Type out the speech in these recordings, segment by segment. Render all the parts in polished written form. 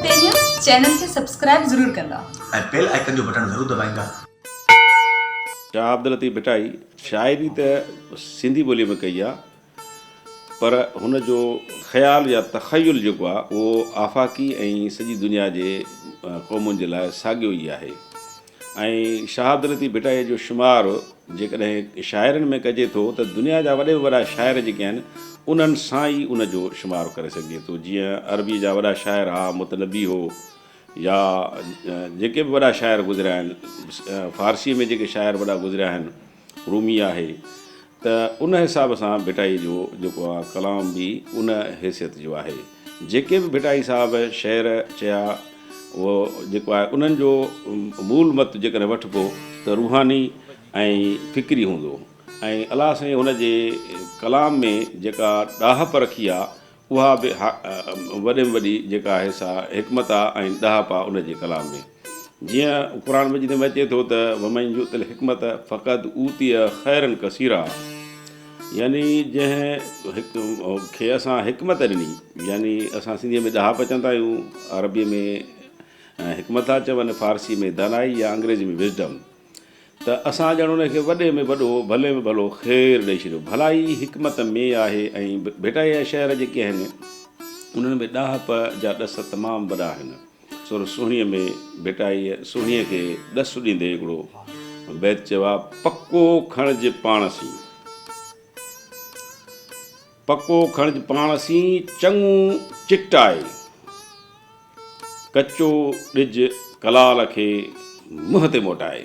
پهريان چينل کي سبسڪرائب ضرور ڪندا. ۽ بيل آئيڪن جو بٽڻ ضرور دٻائيندا. شاهه عبداللطيف ڀٽائي شاعري ته سنڌي ٻوليء ۾ ڪئي آ پر هن جو خيال يا تخيل جيڪو آ اهو آفاقي ۽ سڄي دنيا جي قومن جي لاء ساڳيو ئي آهي ۽ شاهه عبداللطيف ڀٽائيء جو شمار جيڪڏهن شاعرن ۾ ڪجي ٿو ته دنيا جا وڏي ۾ وڏا شاعر جيڪي آهن انهن سان ئي ان جو شمار ڪري سگهجي ٿو جيئن عربيء جا وڏا شاعر ها متنبي هو يا جيڪي به وڏا شاعر گذريا آهن فارسيء ۾ جيڪي شاعر وڏا گذريا آهن رومي آهي ته ان حساب سان ڀٽائي جو جيڪو آ ڪلام به ان حيثيت جو آهي. جيڪي به ڀٽائي صاحب شعر چيا اهو جيڪو آهي انهن جو مول مت جيڪڏهن وٺبو ته روحاني ۽ فڪري هوندو ۽ الله سائين هن جي ڪلام ۾ جيڪا ڏاهپ رکي آ اها به وڏي ۾ وڏي جيڪا آهي سا حڪمت آ ۽ ڏاهپ آ ان جي ڪلام ۾. جيئن قرآن مجيد ۾ اچي ٿو ته ومن يؤت الحڪمت فقد اوتي خيرا ڪثيرا يعني جنهن کي اسان حڪمت ڏني يعني اسان سنڌيء ۾ ڏاهپ چوندا آهيون عربيء ۾ حڪمت ٿا چون فارسيء ۾ دانائي يا انگريزي ۾ Wisdom. ته اسان ڄڻ ان کي وڏي ۾ وڏو، ڀلي ۾ ڀلو خير ڏئي ڇڏيو. ڀلائي حڪمت ۾ آهي ۽ ڀٽائيء جا شعر جيڪي آهن، انهن ۾ ڏاهپ جا ڏس تمام وڏا آهن. سر سهڻيء ۾ ڀٽائيء سهڻيء کي ڏس ڏيندي هڪڙو بيت چيو آهي، پڪو کڻج پاڻ سين، پڪو کڻج پاڻ سين، چڱو چٽائي. ڪچو ڏج ڪلال کي منهن تي موٽائي،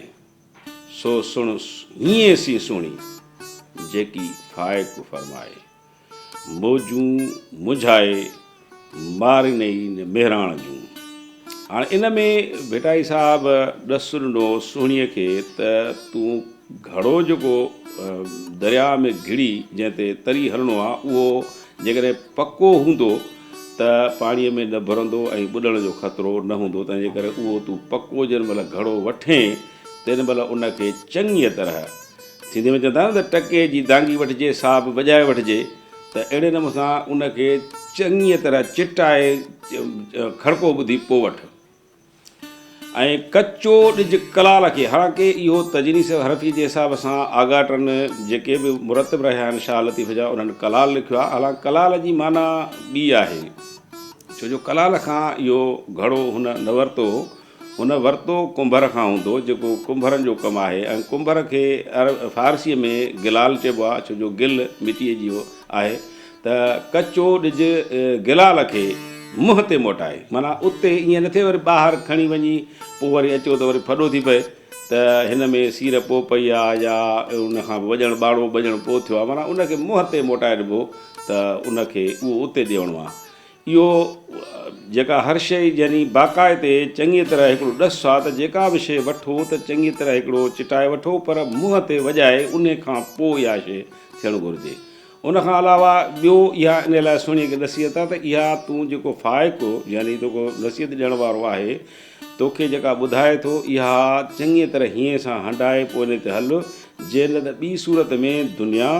سو سڻ هيئين سين سهڻي، جيڪي فائق فرمائي. موجون منجهائي، مارينئي نه مهراڻ جون. هاڻ ان ۾ ڀٽائي صاحب ڏس ڏنو سهڻيء کي ته تون گهڙو جيڪو درياء ۾ گهڙي جنهن تي تري هلڻو آ، اهو جيڪڏهن پڪو هوندو ته پاڻيء ۾ نه ڀرندو ۽ ٻڏڻ جو خطرو نه هوندو، تنهنجي ڪري اهو تون پڪو جنھن مھل گهڙو وٺين، تنھن مھل ان کي چڱيء طرح، سنڌيء ۾ چوندا آهن نه ته ٽڪي جي دانگي وٺجي، سا به وڄائي وٺجي، ته اهڙي نموني سان ان کي چڱيء طرح چٽائي کڙڪو ٻڌي پوء وٺ. ۽ ڪچو ڏج ڪلال کي، حالانڪه اهو تجنيس حرفي جي حساب سان آڳاٽن جيڪي به مرتب رهيا آهن شاهه لطيف جا انهن ڪلال لکيو آهي، حالانڪه ڪلال جي معنيٰ ٻي آهي، ڇو جو ڪلال کان اهو گهڙو هن نه ورتو هو، هن ورتو ڪنڀر کان هوندو، جيڪو ڪنڀرن جو ڪم آهي ۽ ڪنڀر کي فارسيء ۾ گلال چئبو آهي، ڇو جو گل مٽيء جي آهي. ته ڪچو ڏج گلال کي منهن تي موٽائي، معنيٰ اتي ائين نه ٿئي وري ٻاهر کڻي وڃي پوء وري اچو ته وري ڦڏو ٿي پئي ته هن ۾ سير پوء پئي آ يا ان کان پوء وڄڻ ٻاڙو ٻڄڻ پوء ٿيو آ، معنيٰ ان کي منهن تي موٽائي ڏبو ته ان کي اهو اتي ڏيڻو آ. اهو جيڪا هر شيء يعني باقاعدي چڱيء طرح هڪڙو ڏس آ ته جيڪا به شيء وٺو ته چڱيء طرح هڪڙو چٽائي وٺو پر منهن تي وڄائي انهي کان پوء اها شيء ٿيڻ گهرجي. ان کان علاوه ٻيو اها ان لاء سهڻيء کي نصيحت آهي ته اها تون جيڪو فائق يعني توکو نصيحت ڏيڻ وارو آهي توکي جيڪا ٻڌائي ٿو اها چڱيء طرح هينئين سان هنڊائي پوء ان تي هل جي نه ته ٻي صورت ۾ دنيا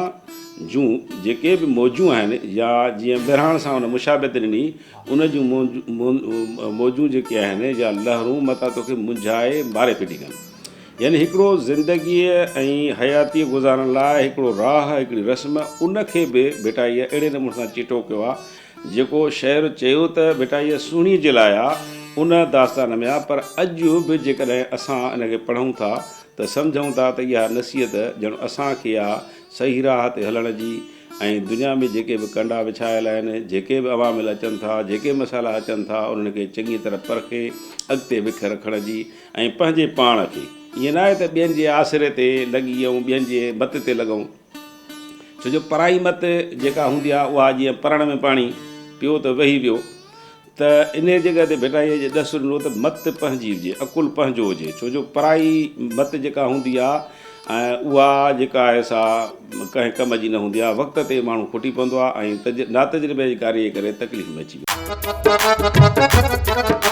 جون جيڪي به موجون آهن يا جيئن مهراڻ سان ان مشابهت ڏني ان جون موجون جيڪي آهن يا لهرون متان توکي منجهائي ماري ڦٽي ڪن. يعني هڪڙو زندگيء ۽ حياتيء گذارڻ لاء هڪڙو راهه، هڪڙي رسم، ان کي به ڀٽائيء اهڙي نموني سان چٽو ڪيو آ، جيڪو شعر چيو ته ڀٽائيء سهڻيء جي لاء آ، ان داستان ۾ آ، پر اڄ به جيڪڏهن اسان ان کي پڙهون ٿا ته سمجهون ٿا ته اها نصيحت ڄڻ اسان کي آ صحيح راهه تي هلڻ جي ۽ دنيا ۾ جيڪي به ڪنڊا وڇايل آهن، جيڪي به عوامل اچن ٿا، جيڪي مسئلا اچن ٿا، انهن کي چڱيء طرح پرکي اڳتي وک رکڻ جي ۽ پنهنجي پاڻ کي. ائين ناهي ته ٻين جي آسري تي لڳي ۽ ٻين جي مت تي لڳون. ڇو جو پرائي مت جيڪا هوندي آهي اها جيئن پرڻ ۾ پاڻي پيو ته وهي ويو ته انهيء جڳهه تي ڀٽائيء جي ڏس ڏنو ته مت پنهنجي هجي، عقل پنهنجو هجي، ڇو جو پرائي مت جيڪا هوندي آهي اها جيڪا آهي سا ڪنهن ڪم جي نه هوندي آهي، وقت تي ماڻهو کٽي پوندو آهي ۽ ناتجربي جي ڪاري جي ڪري تڪليف ۾ اچي ويندو آهي.